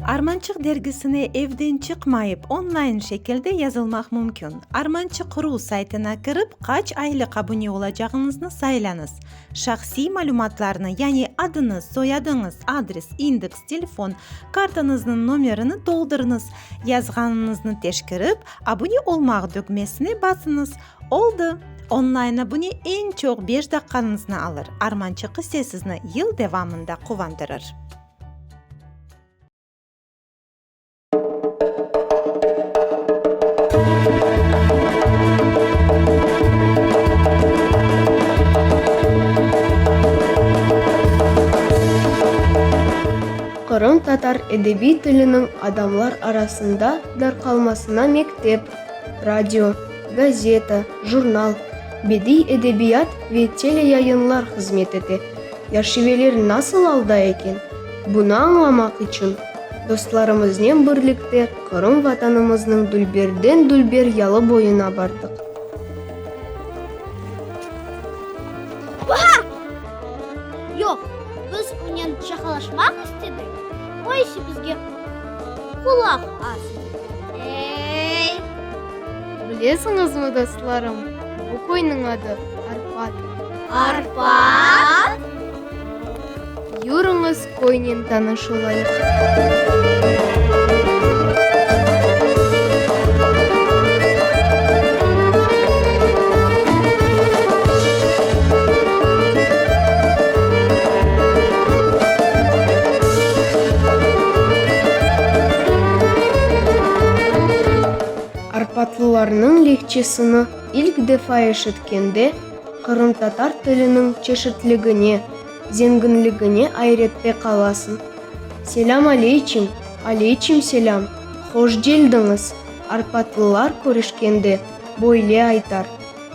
Armançıq dergisine evden çıqmayıp online şekilde yazılmaq mümkün. Armançıq ru saytına kirip, qaç aylıq abune olacağıñıznı saylañız. Şahsiy malümatlarnı, yani adıñız, soyadıñız, adres, indeks, telefon, kartañıznıñ nomerini toldurıñız. Yazğanıñıznı teşkerip, Abune olmaq dögmesine basıñız. Oldı! Online abune eñ çoq beş daqqañıznı alır, Armançıq ise sizni yıl devamında quvandırır. Qırımtatar edebiy tiliniñ adamlar arasında darqalmasına mektep, radio, gazeta, jurnal, bediy edebiyat ve teleyayınlar hızmet ete. Ya şiveler nasıl alda eken? Bunı añlamaq içün dostlarımıznen birlikte Qırım Vatanımıznıñ dülberden-dülber yalı boyuna bardıq. Yoq, biz onen şaqalaşmaq istedik, o ise bizge qulaq asmadı. Ey! Bilesiñizmi, dostlarım, bu köyniñ adı Arpat. Arpat? Yürüñiz, köynen tanış olayıq. Arpatlılarnıñ lehçesini ilk defa eşitkende, qırımtatar tiliniñ çeşitligine, zenginligine ayrette qalasıñ. Selâm aleyçim, aleyçim selâm, hoş celdiñiz, arpatlılar körüşkende böyle aytar.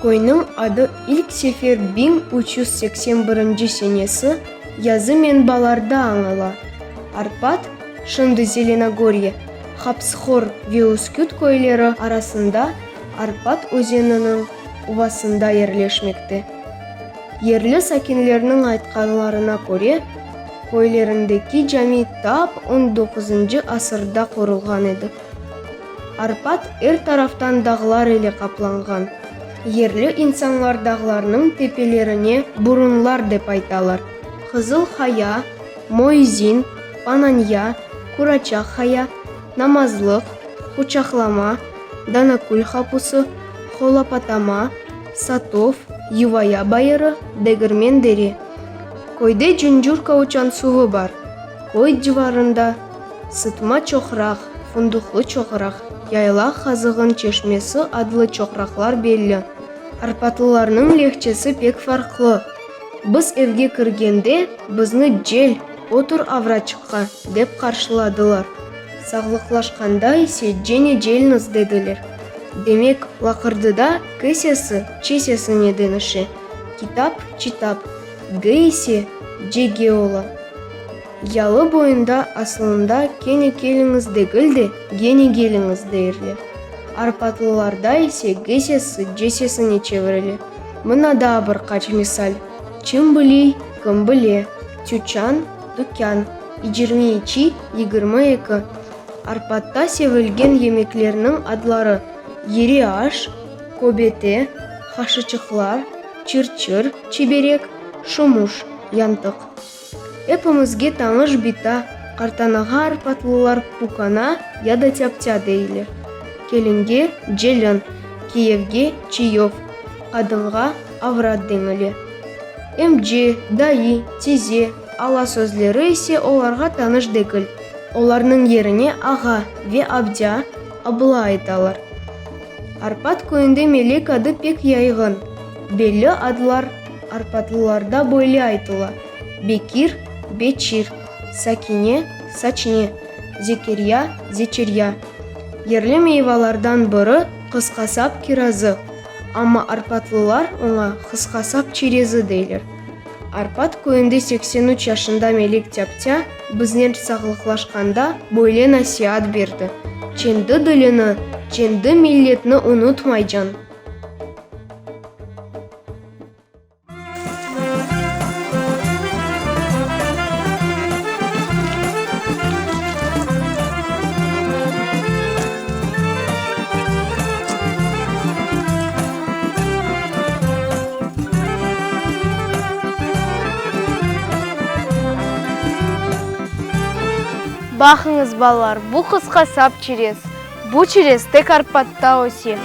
Köyniñ adı ilk sefer 1381 senesi yazı menbalarda añıla. Arpat, şimdi Zelenogorye, Hapıshor ve Üsküt köyleri arasında Arpat özeniniñ uvasında yerleşmekte. Yerli sakinlerniñ aytqanlarına köre, köylerindeki cami tap on doquzıncı asırda qurulğan edi. Arpat er taraftan dağlar ile qaplanğan. Yerli insanlar dağlarnıñ tepelerine burunlar dep aytalar, Qızıl Haya, Moizin, Pananya, Kuraçaq Haya, Namazlıq, Quçaqlama, Danakül qapusı, Holapatama, Satov, Yuvaya bayırı, Degirmen dere. Köyde Cüncürka uçansuvı bar. Köy civarında Sıtma çoqraq, Funduqlı çoqraq, Yaylaq qazığın çeşmesi adlı çoqraqlar belli. Arpatlılarnıñ lehçesi pek farqlı. Biz evge kirgende, bizni Cel, otur avraçıqqa, dep qarşıladılar. Sağlıqlaşqanda ise cene celñiz dediler. Demek, laqırdıda k sesi ç sesine deñişe, kitap, çitap, g ise cge ola. Yalı boyunda asılında kene keliñiz degil de, gene geliñiz deyirler. Arpatlılarda ise g sesi c sesine çevirile. Mına daa bir qaç misal, Çim biley, kim bile, tüçan, tükân, icirmi içi, 22. Arpatta sevilgen yemeklerniñ adları, yeri aş, köbete, haşıçıqlar, çır-çır, çiberek, şumuş, yantıq. Epimizge tañış bita, qartanağa arpatlılar kukana ya da tâptâ deyler. Kelinge, celin, kiyevge, çiyov, qadınğa, avrat deñile. Emce, dayı, tize, ala sözleri ise olarğa tanış degil, olarnıñ yerine ağa ve abca, abla aytalar. Arpat köyünde Melek adı pek yayğın. Belli adlar arpatlılarda böyle aytıla, Bekir, Beçir, Sakine, Saçne, Zekerya, Zeçerya. Yerli meyvalardan biri qısqasap kirazı, amma arpatlılar oña hısqasap çerezi deyler. Arpat köyünde 83 yaşında Melek tâptâ biznen sağlıqlaşqanda böyle nasiat berdi, Çendi dilini, çendi milletni unutmaycan! Baqıñız, balalar, bu qısqa sap çerez. Bu çerez tek Arpatta öse.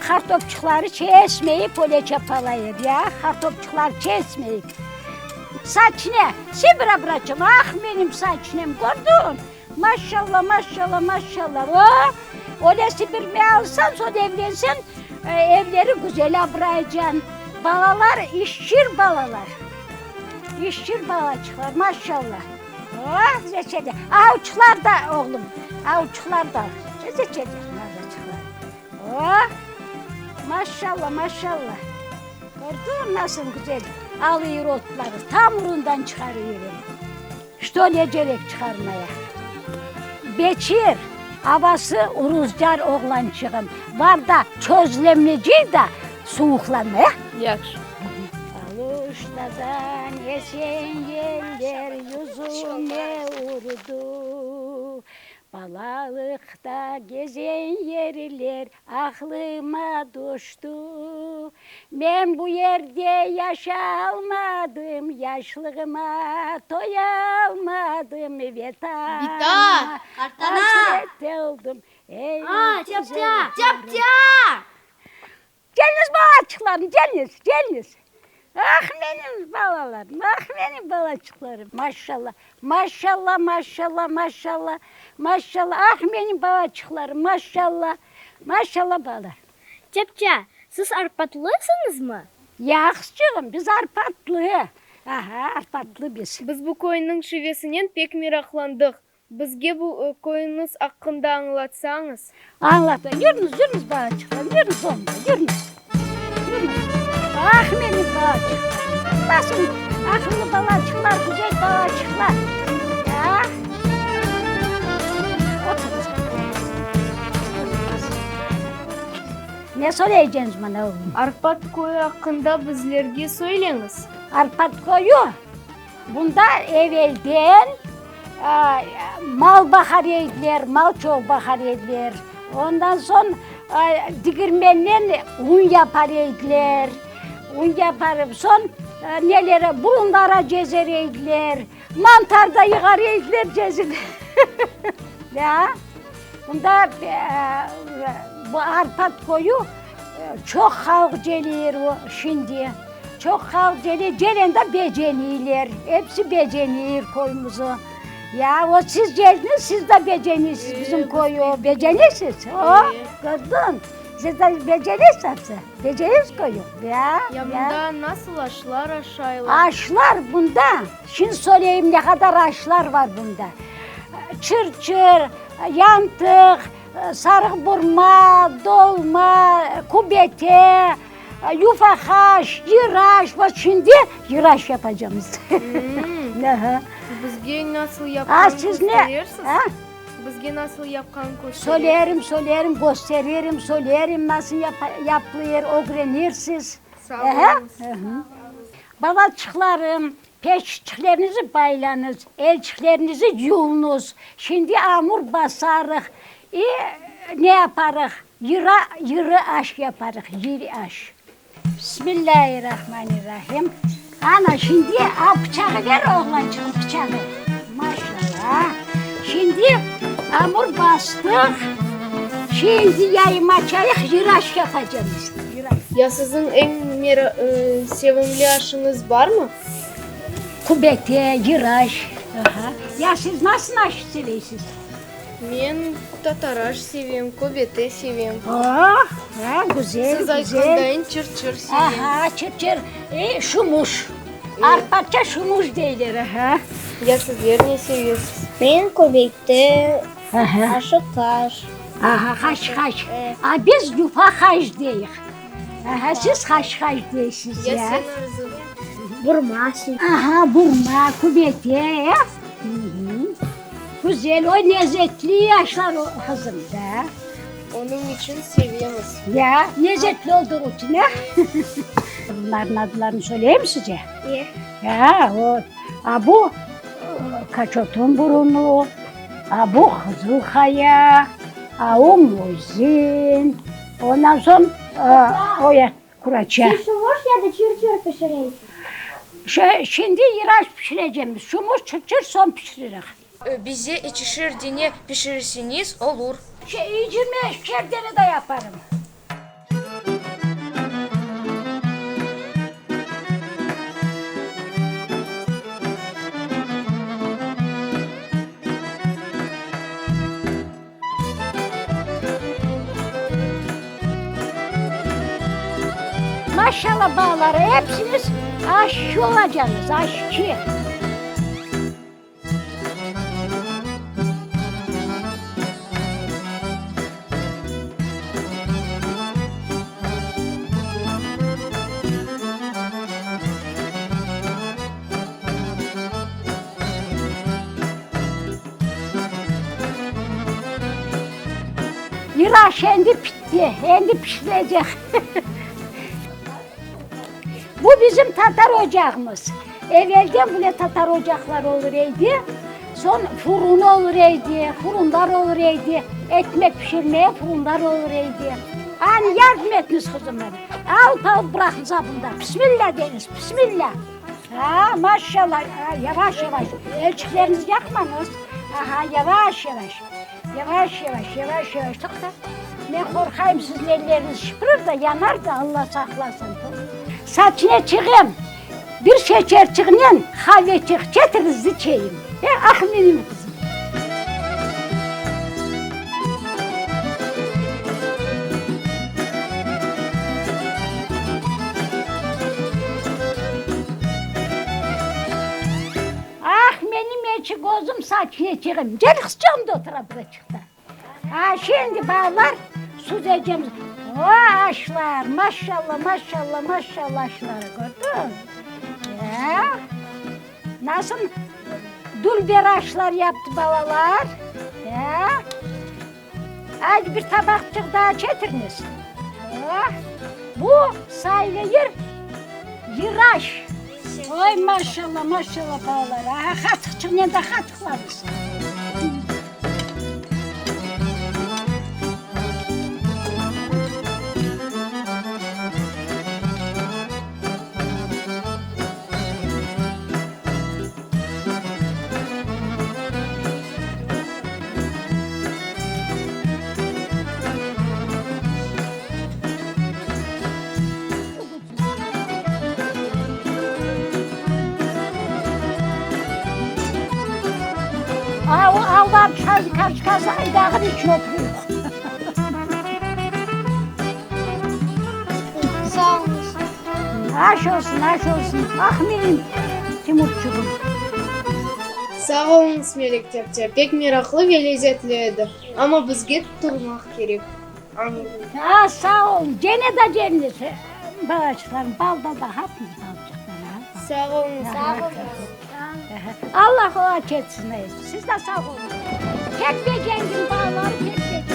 Qartopçıqları çesmeyip öyle çapalayır, ya, qartopçıqları çesmeyip. Saçne, sen bira ah, menim saçnem, kördiñ? Maşşalla, maşşalla, maşşalla, o, öyle sibirme alsañ, soñ evlenseñ, evleri güzel abrayacañ. Balalar işçir balalar, işçir balaçıqlar, maşşalla. O, zeçede, avuçlar da, oğlum, avuçlar da, zeçede, avuçlar. O, maşşalla, maşşalla, kördiñmi nasıl güzel alıyır otları, tamırından çıqarıyırım. Şto ne kerek çıqarmaya. Beçir, avası uruzcar oğlançığım, bar da çözlemleciy da suvuqlanma, ya? Yahşı. Aluştadan esen yeller yüzüme urdu, Balalıqta gezen yerler Aqlıma tüşti, men bu yerde yaşalmadım, Yaşlığıma toyalmadım, Vetanıma asret oldım, ey güzel Qırım. Kelñiz, balaçıqlarım, kelñiz, kelñiz. Ah, menim balalarım, ah, menim balaçıqlarım. Maşşalla, maşşalla, maşşalla, maşşalla, maşşalla, ah, menim balaçıqlarım, maşşalla, maşşalla, balalar. Çapça, siz arpatlısıñızmı? Yahşıçığım, biz arpatlı. Aha, arpatlı biz. Biz bu köyniñ şivesinen pek meraqlandıq. Bizge bu köyüñiz aqqında añlatsañız. Añlatayım. Yürüñiz, yürüñiz, balaçıqlarım, yürüñiz, oğlum, yürüñiz. Yürüñiz. Ah, menim balaçıqlarım. Nasıl aqıllı balaçıqlar, güzel balaçıqlar. Ya. Oturıñız. Ne söyleyceñiz maña, oğlum? Arpat köyü aqqında bizlerge söyleñiz. Arpat köyü? Bunda evelden mal baqar ediler, mal çoq baqar ediler. Ondan soñ digirmenden un yapar ediler. Un yaparıp soñ nelere, burunlara cezer ediler. Mantar da yığar ediler cezip. Ya. Bunda bu Arpat köyü çoq halq celiyir şimdi. Çoq halq celiy, celende beceniyler, episi beceniyir köyümizi. Ya, o siz celdiñiz, siz de beceniysiz bizim köyü, beceniysiz, o, kördiñ, siz de beceniysiz episi, beceniysiz köyü, ya, ya. Ya bunda nasıl aşlar aşaylar? Aşlar bunda, şimdi söyleyim ne qadar aşlar var bunda. Çır-çır, yantıq, sarıq burma, dolma, kübete, Yufa haş, yıraş, bak şimdi yıraş yapacağımız. Bizge nasıl yapqan kösterirsiz? Bizge nasıl yapqan kösterirsiz? Söylerim, söylerim, kösteririm, söylerim nasıl yapılır, ögrenirsiz. Sağ oluñız. Balaçıqlarım, peççiklerinizi baylañız, elçiklerinizi yuvuñız. Şimdi amur basarıq, i ne yaparıq? Yıra, yırı aş yaparıq, yiri aş. Bismillâirrahmanirrahim. Ana, şimdi, al pıçağı ver, oğlançığım, pıçağı. Maşallah. Şimdi amur bastıq. Şimdi yayım açayıq, yırı aş yapacağımız. Ya siziñ eñ sevimli aşıñız barmı? Kübete, yırı aş. Aha. Ya siz nasıl aş sevesiz? Men tatar aş sevem, köbete sevem. Oh, ha, güzel, Siz güzel. aytqandayın çır-çır sevem. Aha, çır-çır, e, şumuş. Arpatça şumuş deyler, aha. Ya sizler ne sevesiz? Men köbete, Aha. aşıqaş. Aha, haşhaş. A biz yufa haş deyik. Aha, siz haşhaş deysiz, Ya ya. sen, Arzı? Burma sevem. Aha, burma, kübete, e? Güzel, o lezetli aşlar o, qızım, da. Onıñ içün sevemiz. Ya, lezetli olduğu içün, e? Bunlarnıñ adlarını söyleyeyim size? Ye. Ya, o, a bu Kaçotun burunu, a bu Qızılqaya, a o Muzin, ondan soñ o ya Kuraça. Siz şumuş ya da çır-çır pişiresiz? Şimdi yıraş pişirecemiz, şumuş, çır-çır soñ pişiririk. Bize ekişer dene pişirseñiz olur. 25'er dene de yaparım. Maşallah balalar, episiñiz aşçı olacaqsıñız, aşçı. Yıraş endi pitti, endi pişirecek. Bu bizim tatar ocağımız. Evelden bile tatar ocaqlar olur edi. Soñ furun olur edi, furunlar olur edi. Ekmek pişirmeye furunlar olur edi. Ani yardım etiñiz, qızım, bana. Alıp alıp bıraqıñız bunda. Bismillâ deñiz, bismillâ. Ha, maşallah, yavaş, yavaş, elçiklerinizni yaqmañız. Aha, yavaş, yavaş, yavaş, yavaş, yavaş, yavaş, toqta. Men qorqayım, siziñ elleriñiz şıpırır da, yanar da, Alla saqlasın. Saçneçiğim, bir şeçerçiğnen haveçiq çetirizni içeyim. E, ah, menim qızım. Ah, menim eçi közüm saçneçiğim. Gel qızçığım da otura buraçıqta. Ha, şimdi balalar süzecemiz. O, aşlar, maşallah, maşallah, maşallah aşları kördiñ? Ya. Nasıl dülber aşlar yaptı balalar? Ya. Haydi bir tabaqçıq daa çetiriniz. Oh, bu saylayır yıraş. Oy, maşallah, maşallah balalar. Aha, qatıqçıqnen de qatıqlarız. Bazı karışqası aydağın içün oturuyuq. Sağ oluñız. Aş olsun, aş olsun. Ah menim Timurçuğım. Sağ oluñız, Melek tepte, pek meraqlı ve lezetli edi. Amma bizge turmaq kerek. Ah, sağ olun. Gene de geliniz, balaçıqlarım. Balda da hepiniz balaçıqlar. Sağ oluñız. Sağ oluñız. Allah qolayca etsin. Siz de sağ olun. Pek begendim balalarım, pek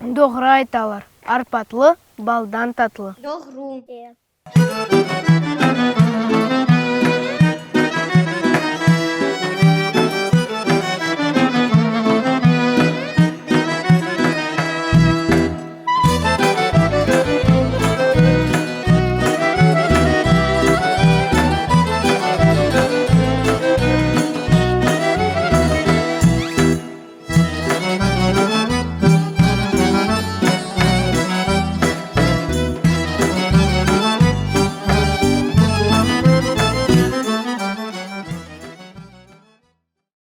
begendim. Doğru aytalar, arpatlı baldan tatlı. Doğru.